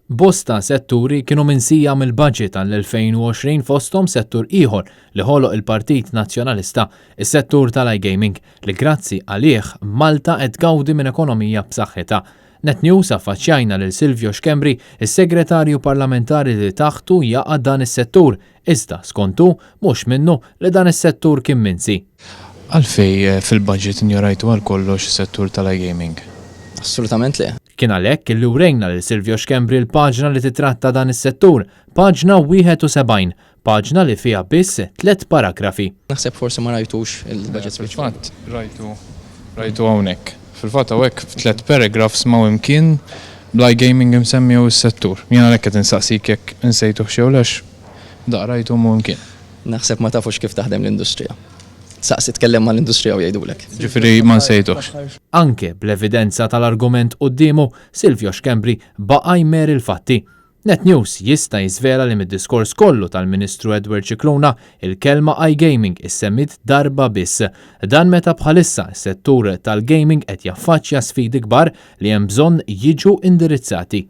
Bosta setturi kienu minsija mill-budget għall-2020 fosthom settur ieħor li ħoloq il-Partit Nazzjonalista, is-settur tal-iGaming, li grazzi għalih Malta qed tgawdi minn ekonomija b'saħħitha. Net News affaċċjajna lil Silvio Schembri, is-Segretarju Parlamentari li taħtu jaqa' dan is-settur, iżda skont hu mhux minnu li dan is-settur kien minsi. Għalfejn fil-budget injorajtu għal kollox is-settur tal-iGaming? Assolutament le. Kien għalhekk li wrejna lil Silvio Schembri l-paġna li titratta dan is-settur, paġna 71, paġna li fiha biss tlett paragrafi. Naħseb forsi ma rajtux il-budget speech. Fil-fatt rajtu rajtu hawnhekk. Fil-fatt hawnhekk f'tlett paragraphs m'hawn imkien bl-iGaming imsemmi jew is-settur. Jien għalhekk qed insaqsik jekk insejtuhx jew le għax daqrajtu m'hu imkien. Naħseb ma tafux kif taħdem l-industrija. Saqsi tkellem mal-industrija u jgħidulek. Ġifieri ma nsejtuhx. Anke bl-evidenza tal-argument quddiemu, Silvio Schembri baqa' jmeri l-fatti. Net News jista' jiżvela li mid-diskors kollu tal-Ministru Edward Scicluna, il-kelma iGaming issemmiet darba biss. Dan meta bħalissa s-settur tal-gaming qed jaffaċċja sfidi kbar li hemm bżonn jiġu indirizzati.